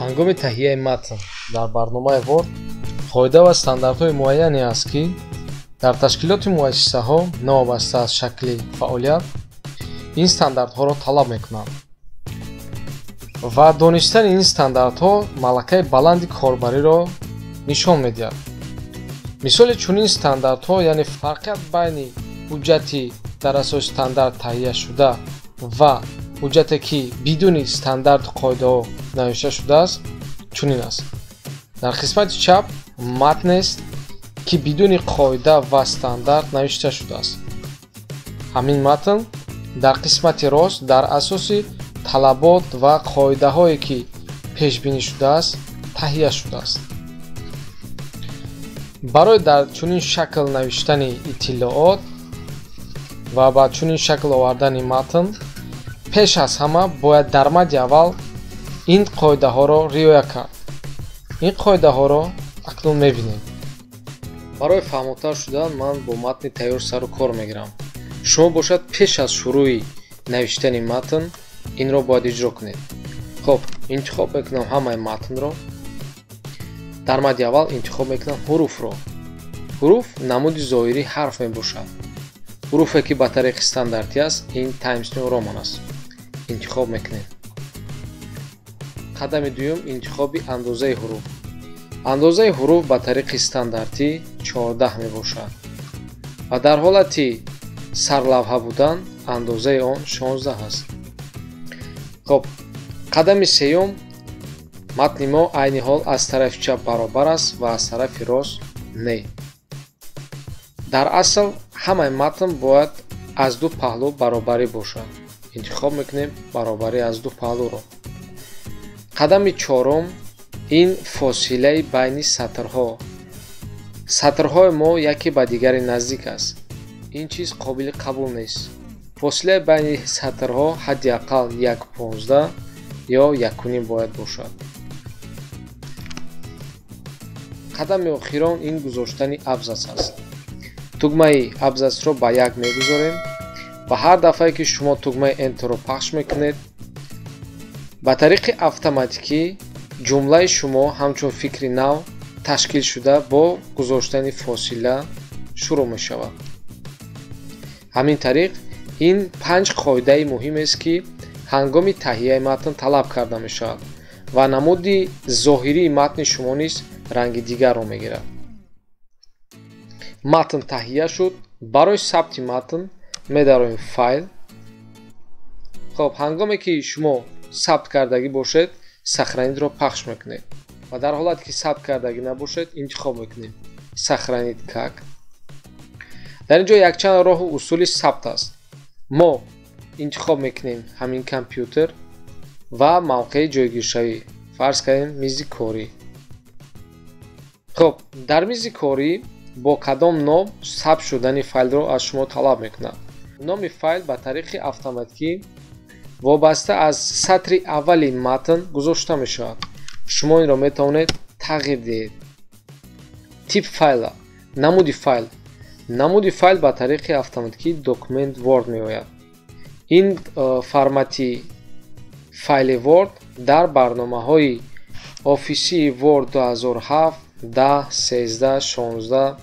Ҳангоми таҳияи матн дар барномаи Word қоида ва стандартҳои муайяне аст, ки дар ташкилоти муассисаҳо новобаста аз шакли фаъолият ин стандартҳоро талаб мекунанд ва донистани ин стандартҳо малакаи баланди корбариро нишон медиҳад. Мисоли чунин стандартҳо, яъне фарқият байни ҳуҷҷати дар асоси стандарт таҳияшуда ва ҳуҷҷате, ки бидуни стандарту қоидаҳо навишта шудааст, чунин аст. Дар қисмати чап матнест, ки бидуни қоида ва стандарт навишта шудааст. Ҳамин матн дар қисмати рост дар асоси талабот ва қоидаҳое, ки пешбинӣ шудааст, таҳия шудааст. Барои дар чунин шакл навиштани иттилоот ва ба чунин шакл овардани матн пеш аз ҳама бояд дар мадди аввал ин қоидаҳоро риоя кард. Ин қоидаҳоро акнун мебинем. Барои фаҳмотар шудан ман бо матни тайёр сару кор мегирам. Шумо бошад пеш аз шурӯи навиштани матн инро бояд иҷро кунед. Хоб, интихоб мекунам ҳамаи матнро. Дар мадди аввал интихоб мекунам ҳуруфро. Ҳуруф намуди зоҳирии ҳарф мебошад. Ҳуруфе, ки ба тариқи стандартӣ аст, ин Times New Roman аст. Интихоб мекунем. Қадами дуюм интихоби андозаи ҳуруф. Андозаи ҳуруф ба тариқи стандартӣ 14 мебошад ва дар ҳолати сарлавҳа будан андозаи он 16 аст. Хоб, қадами сеюм матни мо айни ҳол аз тарафи чап баробар аст ва аз тарафи рост не. Дар асл ҳамаи матн бояд аз ду паҳлӯ баробарӣ бошад. Интихоб мекунем баробарӣ аз ду паҳлӯро. Қадами чорум ин фосилаи байни сатрҳо. Сатрҳои мо яке ба дигаре наздик аст. Ин чиз қобили қабул нест. Фосилаи байни сатрҳо ҳадди ақал 1,15 ё 1,5 бояд бошад. Қадами охирон ин гузоштани абзац аст. Тугмаи абзацро ба 1 мегузорем ва ҳар дафъае, ки шумо тугмаи Enter-ро пахш мекунед, ба тариқи автоматикӣ ҷумлаи шумо ҳамчун фикри нав ташкил шуда бо гузоштани фосила шурӯъ мешавад. Ҳамин тариқ ин 5 қоидаи муҳимест, ки ҳангоми таҳияи матн талаб карда мешавад ва намуди зоҳирии матни шумо низ ранги дигарро мегирад. Матн таҳия шуд. Барои сабти матн медароем файл. Хоб, ҳангоме ки шумо сабт кардагӣ бошед, сохранить-ро пахш мекунед ва дар ҳолате ки сабт кардагӣ набошед, интихоб мекунем сохранить как. Дар ин ҷо якчанд роҳу усули сабт аст. Мо интихоб мекунем ҳамин компютер ва мавқеи ҷойгиршавӣ, фарз кардем мизи корӣ. Хоб, дар мизи корӣ бо кадом ном сабт шудани файлро аз шумо талаб мекунад. Номи файл ба тариқи автоматикӣ вобаста аз сатри аввали матн гузошта мешавад. Шумо инро метавонед тағйир диҳед. Тип файла, намуди файл. Намуди файл ба тариқи автоматикӣ документ Word меояд. Ин формати файли Word дар барномаҳои офисии Word 2007, 10, 13, 16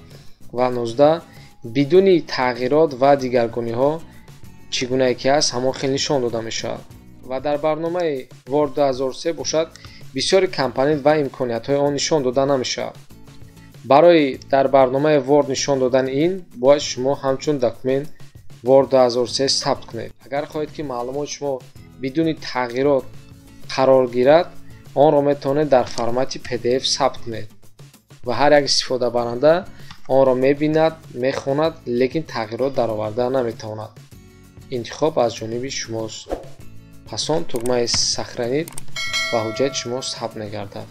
ва 19 бидуни тағйирот ва дигаргуниҳо чӣ гунае ки аст, ҳамон хел нишон дода мешавад. Ва дар барномаи Word 2003 бошад, бисёри компонент ва имкониятҳои он нишон дода намешавад. Барои дар барномаи Word нишон додани ин бояд шумо ҳамчун документ Word 2003 сабт кунед. Агар хоҳед, ки маълумоти шумо бидуни тағйирот қарор гирад, онро метавонед дар формати PDF сабт кунед ва ҳар як истифодабаранда онро мебинад, мехонад, лекин тағйирот дароварда наметавонад. Интихоб аз ҷониби шумост. Пас он тугмаи сохранить ва ҳуҷҷати шумо сабт мегардад.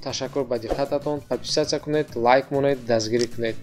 Ташаккур ба диққататон. Подписаться кунед, лайк монед, дастгирӣ кунед.